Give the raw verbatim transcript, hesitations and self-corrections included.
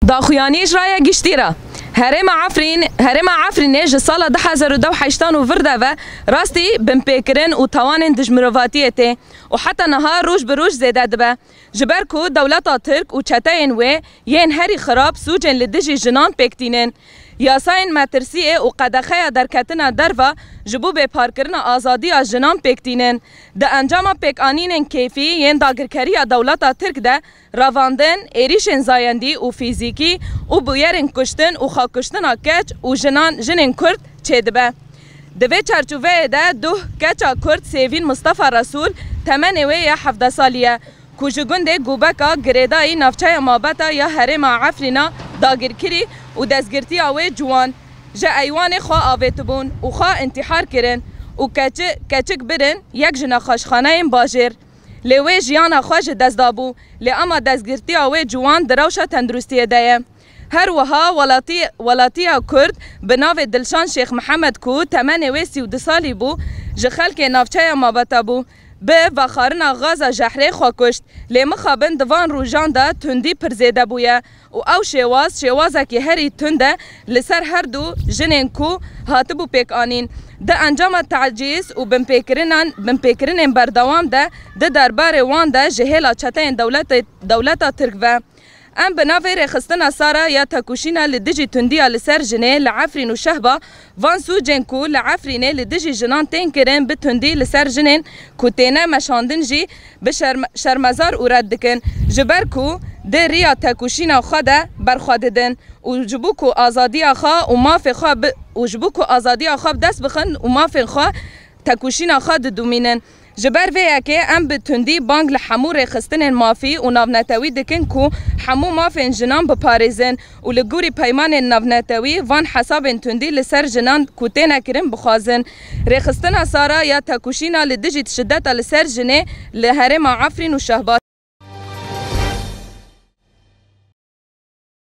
Daxuyanî ji raya giştî re. Herêma Efrîn, Herêma Efrînê ji sala du hezar û deh heştan û vir de ve rastî binpêkirin û tawanên dijmirovatiyê tê û heta niha roj bi roj zêde dibe. Ji ber ku dewleta Tirk û çeteyên wê yên herî xirab sûcên li dijî jinan pêk tînin. Yasayên metirsiyê û qedexeya derketina derva ji bo bêparkirina azadiya jinan pêk tînin. Di encama pêkanînên kêfî yên dagirkeriya dewleta Tirk de revandin, êrîşên zayendî û fîzîkî û bûyerên kuştin û xwekuştina keç û jinan, jinên Kurd çêdibe. Di vê çarçoveyê de duh keça Kurd Sêvîn Mistefa Resûl temenê wê ya hevdeh salî ye, ku ji gundê Gobeka girêdayî navçeya Mabeta ya herêma Efrîna dagirkirî û destgirtiya wê ciwan ji eywanê xwe avêtibûn û xwe întîhar kirin û keçi-, keçik birin yek ji nexweşxaneyên bajêr. Lê wê jiyana xwe ji dest dabû, lê ema destgirtiya wê ciwan di rewşa tenduristiyê de ye. Her wiha welatî-, welatiya Kurd bi navê Dilşan Şêx Mihemed ku temenê wê sî û du salî bû, ji xelkê navçeya Mabeta bû, bi vexwarina gaza jehrê xwe kuşt. Lê mixabin di van rojan de tundî pir zêde bûye û ew şêwaz, şêwazekî herî tund e li ser her du jinên ku hatibû pêkanîn. Di encama tecîz û binpêkirinan, binpêkirinên berdewam de di derbarê wan de ji hêla çeteyên dewletê, dewleta Tirk ve. Em bi navê rêxistina sara ya tekoşîna li dijî tundiya li ser jinê li Efrîn û Şehba van sûcên ku li Efrînê li dijî jinan tên kirin bi tundî li ser jinên ku têne meşandin jî bi şerm-, şermezar û red dikin. Ji ber ku di riya tekoşîna xwe de berxwe didin û ji bo ku azadiya xwe û mafê xwe bi, û ji bo ku azadiya xwe bi dest bixin û mafên xwe tekoşîna xwe didomînin. Ji ber vê yekê em bi tundî bang li hemû rêxistinên mafî û navnetewî dikin ku hemû mafên jinan biparêzin û li gorî peymanên navnetewî van hesabên tundî li ser jinan ku têne kirin bixwazin. Rêxistina sara ya tekoşîna li dijî şideta li ser jinê li herêma Efrîn û Şehba